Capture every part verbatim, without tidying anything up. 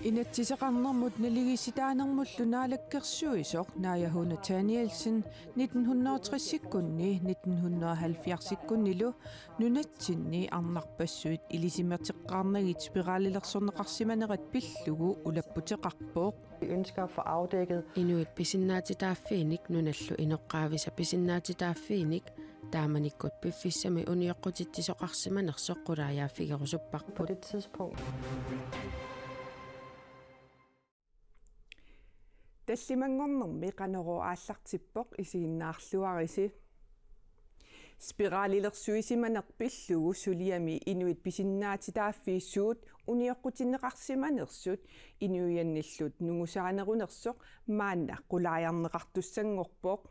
Inatsiseqarnermut naligiissitaanermullu naalakkersuisoq Naaja H. Nathanielsen nitten hundrede og tres-ikkunni nitten hundrede og halvfjerds-ikkunnilu nunatsinni arnarpassuit ilisimateqqaarnagit spiralilersorneqarsimanerat pillugu ulapputeqarpoq. Vi ønsker at få afdækket. Inuit pisinnaatitaaffiinik nunallu inoqqaavisa pisinnaatitaaffiinik taamanikkut piffissami unioqqutitsisoqarsimanersoq qulaajaaffigerusupparput. På det tidspunkt. Tallimanngornermi Qanorooq aallartippoq, isiginnaarluarisi. Spiralilersuisimaneq pillugu suliami inuit pisinnaatitaaffiit suut unioqqutinneqarsimanersut inuiannillu nungusaanerunersoq maanna qulaajarneqartussanngorpoq.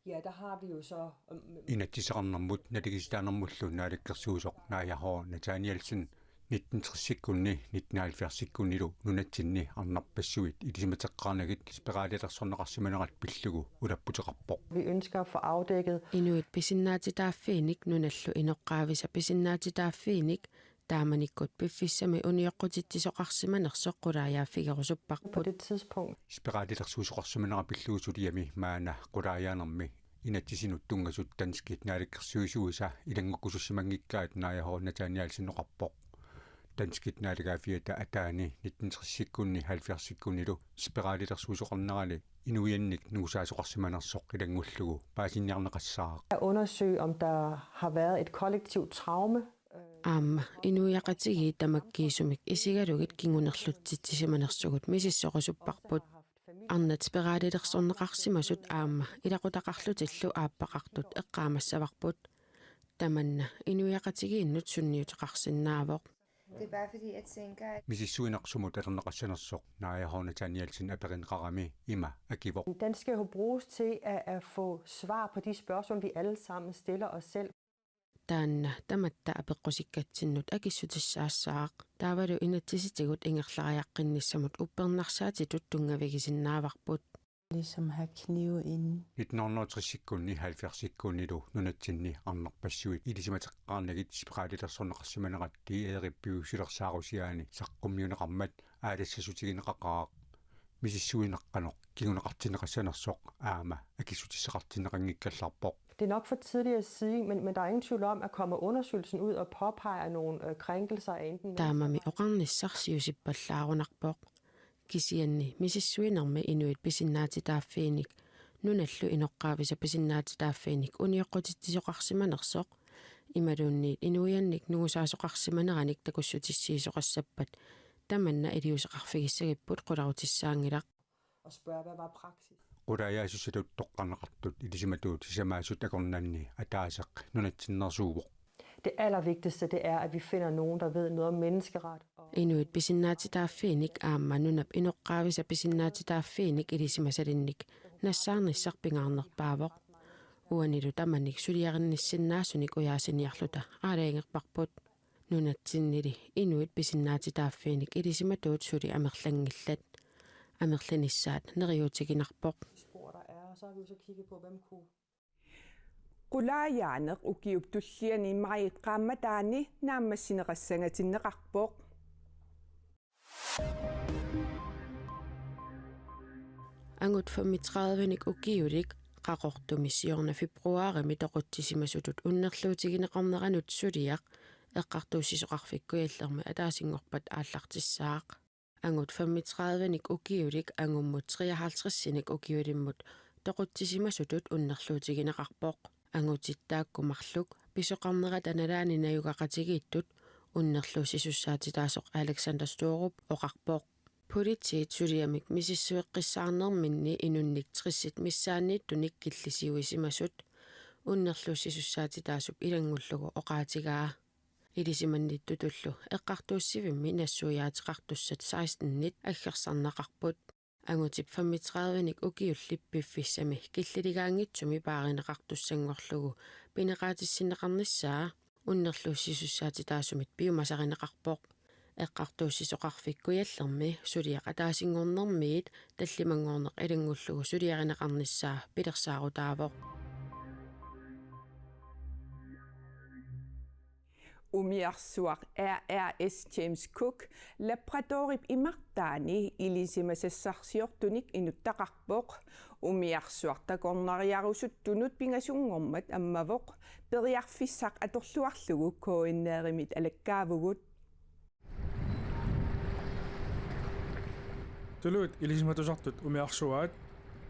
Ja, der har vi jo så, øhm, Inatsiseqarnermut naligiissitaanermullu naalakkersuisoq Naaja H. Nathanielsen nitten tres-ikkunni nitten halvfjerds-ikkunnilu nunatsinni arnarpassuit ilisimateqqaarnagit spiralilersorneqarsimanerat pillugu ulapputeqarpoq. Vi ønsker at få afdækket. Inuit pisinnaatitaaffiinik nunallu inoqqaavisa pisinnaatitaaffiinik taamanikkut piffissami unioqqutitsisoqarsimanersoq qulaajaaffigerusupparput. På det tidspunkt. Spiralilersuisoqarsimanera pillugu suliami maanna qulaajaanermi inatsisinut tunngasut danskit naalakkersuisuisa ilanngukkusussimanngikkaat Naaja H. Nathanielsen oqarpoq. Danskit naalagaaffiata ataani nitten tres-ikkunni halvfjerds-ikkunnilu spiralilersuisoqarnerani inuiannik nungusaasoqarsimanersoq ilanngullugu paasiniarneqassaaq. At undersøge, om der har været et kollektivt traume. Aamma inuiaqatigiit tamakkiisumik isigalugit kingunerlutsitsisimanersugut misissorusupparput. Arnat spiralilersorneqarsimasut aamma ilaqutaqarlutillu aappaqartut eqqaamassavarput. Tamanna inuiaqatigiinnut sunniuteqarsinnaavoq. Det er bare fordi, jeg tænker, at misissuineq sumut atorneqassanersoq Naaja H. Nathanielsen aperineqarami ima akivoq. Den skal jo bruges til at, at få svar på de spørgsmål, vi alle sammen stiller os selv. Taanna tamatta apeqqusikkatsinnut akissutissaassaaq. Taavalu inatsisitigut ingerlariaqqinnissamut uppernarsaatitut tunngavigisinnaavarput. Ligesom have knive inde. Nitten hundrede og tres-ikkunni halvfjerds-ikkunnilu nunatsinni arnarpassuit ilisimateqqaarnagit spiralilersorneqarsimanerat D R-ip piviusulersaarusiaani saqqummiunneqarmat aalassassutigineqaqaaq. Misissuineq qanoq kinguneqartinneqassanersoq aamma akissutissaqartinneqanngikkallarpoq. Det er nok for tidligt at sige, men, men der er ingen tvivl om, at kommer undersøgelsen ud og påpeger nogle, øh, krænkelser af enten taamami oqarnissaq siusippallaarunarpoq. Kisianni misissuinermi inuit pisinnaatitaaffiinik nunallu inoqqaavisa pisinnaatitaaffiinik unioqqutitsisoqarsimanersoq imaluunniit inuiannik nungusaasoqarsimaneranik takussutissiisoqassappat tamanna iliuuseqarfigissagipput qularutissaanngilaq. Og spørge, hvad var praksis? Qulaajaasussaatut toqqarneqartut ilisimatuut sisamaasut akornanni ataaseq nunatsinneersuuvoq. Det allervigtigste, det er, at vi finder nogen, der ved noget om menneskeret. Og inuit pisinnaatitaaffiinik aamma nunap inoqqaavisa pisinnaatitaaffiinik ilisimasalinnik nassaarnissaq pingaarnerpaavoq. Uanilu tamanit suliarinnissinnaasunik ujaasiniarluta aalajangerparput. Nunatsinnili inuit pisinnaatitaaffiinik ilisimatuut suli amerlanngillat. Amerlinissaat neriuutiginarpoq. Spor, der er, og så har vi jo så kigget på, hvem kunne. Qulaajaaneq ukiup tulliani majip qaammataani naammassineqassangatinneqarpoq. Angut femogtredive-nik ukiulik Qaqortumi siorna februarimi toqutsisimasutut unnerluutigineqarneranut suliaq Eqqartuussisoqarfik Kujallermi ataasinngorpat aallartissaaq. Angut femogtredive-nik ukiulik angummut treoghalvtreds-inik ukiulimmut toqutsisimasutut unnerluutigineqarpoq. Angutit taakku marluk pisoqarnerata nalaani najugaqatigiittut unnerluussisussaatitaasoq Alexander Storup oqarpoq. Politiit suliamik misissueqqissaarnerminni inunnik tressit missaanniittunik killisiuisimasut unnerluussisussaatitaasup ilanngullugu oqaatigaa. Ilisimannittutullu eqqartuussivimmi nassuiaateqartussat seksten-it aggersarneqarput. Angutip femogtredive-nik ukiullip piffissami killiligaanngitsumi paarineqartussanngorlugu pineqaatissinneqarnissaa unnerluussisussaatitaasumit piumasarineqarpoq. Eqqartuussisoqarfik Kujallermi suliaq ataasinngornermiit tallimanngorneq ilanngullugu suliarineqarnissaa pilersaarutaavoq. Umiarsuaq R R S James Cook Labradorip imartaani ilisimasassarsiortunik inuttaqarpoq. Umiarsuaq takornariarusuttunut pingasunngormat ammavoq, periarfissaq atorluarlugu K N R-imit alakkaavugut. Tuluit ilisimatusartut umiarsuaat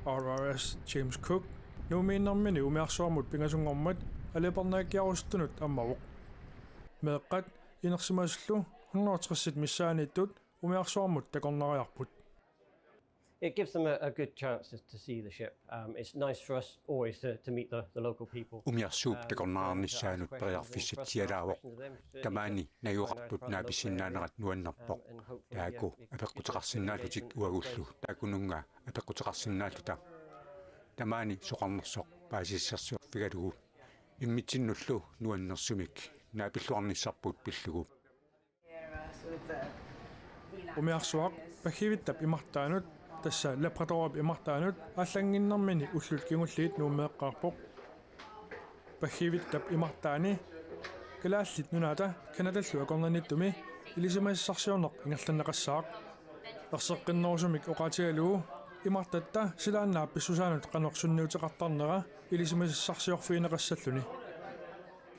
R R S James Cook Nuummiinnermini umiarsuarmut pingasunngormat aliapernakkiarusuttunut ammavoq. Meeqqat inersimasullu hundrede og tres missaanniittut umiarsuarmut takornariarput. It gives them a, a good chance to, to see the ship. Um, it's nice for us always to, to meet the, the local people. Umiarsuup takornariarnissaanut periarfissatsialaavoq. Tamaani najugaqartut naapissinnaanerat nuannerpoq. Taakku apeqquteqarsinnaallutik uagullu taakkununnga apeqquteqarsinnaalluta. Tamaani soqarnersoq paasissarsiorfigalugu immitsinnullu nuannersumik naapilluarnissarput pillugu. Umiarsuaq Paggivittap imartaanut, tassa Labradorip imartaanut, aallannginnermini ullut kingulliit Nuummeeqqaarpoq. Paggivittap imartaani Kalaallit Nunaata Canadallu akornanniittumi ilisimasassarsiorneq ingerlanneqassaaq. Erseqqinnerusumik oqaatigalugu imartatta silaannaap pissusaanut qanoq sunniuteqartarnera ilisimasassarsiorfigineqassalluni.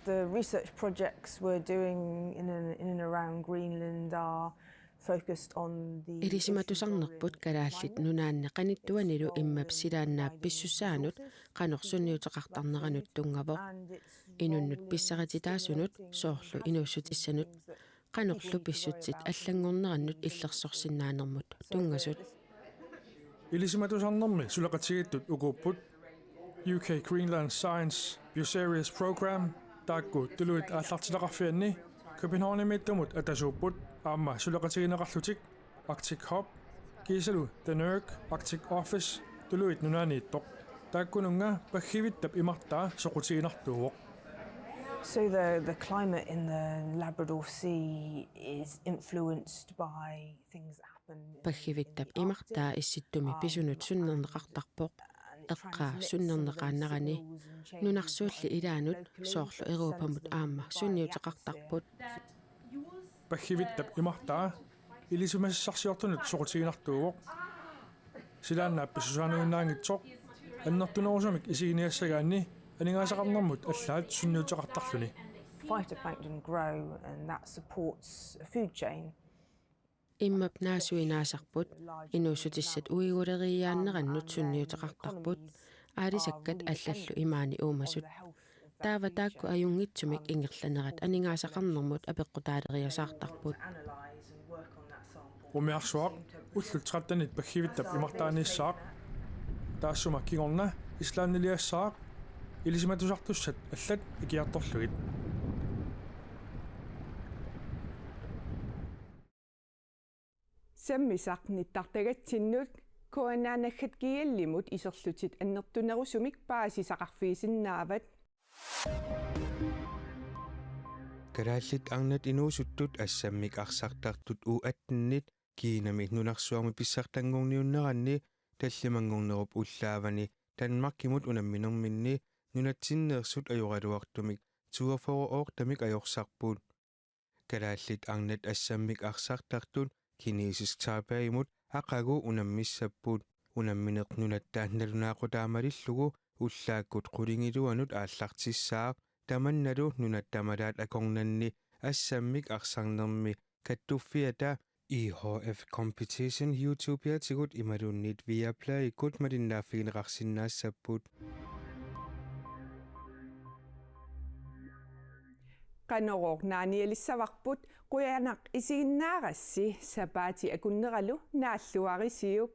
The research projects we're doing in and, in and around Greenland are focused on the Ilisimatusarnerput Kalaallit Nunaanni qanittuanilu immap silaannaap pissusaanut qanoq sunniuteqartarneranut tunngavoq. Inunnut pissarititaasunut soorlu inuussutissanut qanorlu pissutsit allanngornerannut illersorsinnaanermut tunngasut. Ilisimatusarnermi suleqatigiittut ukuupput U K Greenland Science Bucerius Program, taakku tuluit aallartitaqarfianni Københavnimiittumut atasuupput, aamma suleqatigineqarlutik Arctic Hub kiisalu The NERC Arctic Office Tuluit Nunaanniittoq. Taakkununnga Paggivittap imartaa soqutiginartuuvoq. So the, the climate in the Labrador Sea is influenced by things that happen in, in Paggivittap the imartaa Arctic, issittumi um, pisunut sunnerneqartarpoq. And it Eqqaa transmits some of those sunnerneqaannarani signals and changes nunarsuulli ilaanut soorlu Europamut aamma sunniuteqartarput. Paggivittap imartaa ilisimasassarsiortunut soqutiginartuuvoq. Silaannaap pissusaanuinnaanngitsoq annertunerusumik isiginiassagaanni aningaasaqarnermut allaat sunniuteqartarluni. Phytoplankton grow and that supports a food chain. Immap naasui naasarput, inuussutissat uigulereeriaannerannut sunniuteqartarput, aalisakkat allallu imaani uumasut. Taava taakku ajunngitsumik ingerlanerat aningaasaqarnermut apeqqutaaleriasaartarput. Umiarsuaq ullut trettenit Paggivittap imartaaniissaaq. Taassuma kingorna Islandiliassaaq ilisimatusartussat allat ikiartorlugit. Sammisaq nittartagatsinnut K N R naggat G L-imut iserlutit annertunerusumik paasisaqarfigisinnaavat. Kalaallit arnat inuusuttut assammik arsartartut U attenit Kinami nunarsuarmi pissartanngorniunneranni tallimanngornerup ullaavani Danmarkimut unamminerminni nunatsinneersut ajoraluartumik toogfyrre oortamik ajorsarput. Kalaallit arnat assammik arsartartut Kinesisk Taipei-mut aqagu unammissapput. Unammineq nunatta nalunaaqutaa malillugu ullaakkut qulingiluanut aallartissaaq, tamannalu nunat tamalaat akornanni assammik arsarnermi kattuffiata I H F Competition YouTube-iatigut imaluunniit Viaplayikkut malinnaaffigineqarsinnaassapput. Qanorooq naanialissavarput, qujanaq isiginnaarassi, sapaatip akunneralu naalluarisiuk.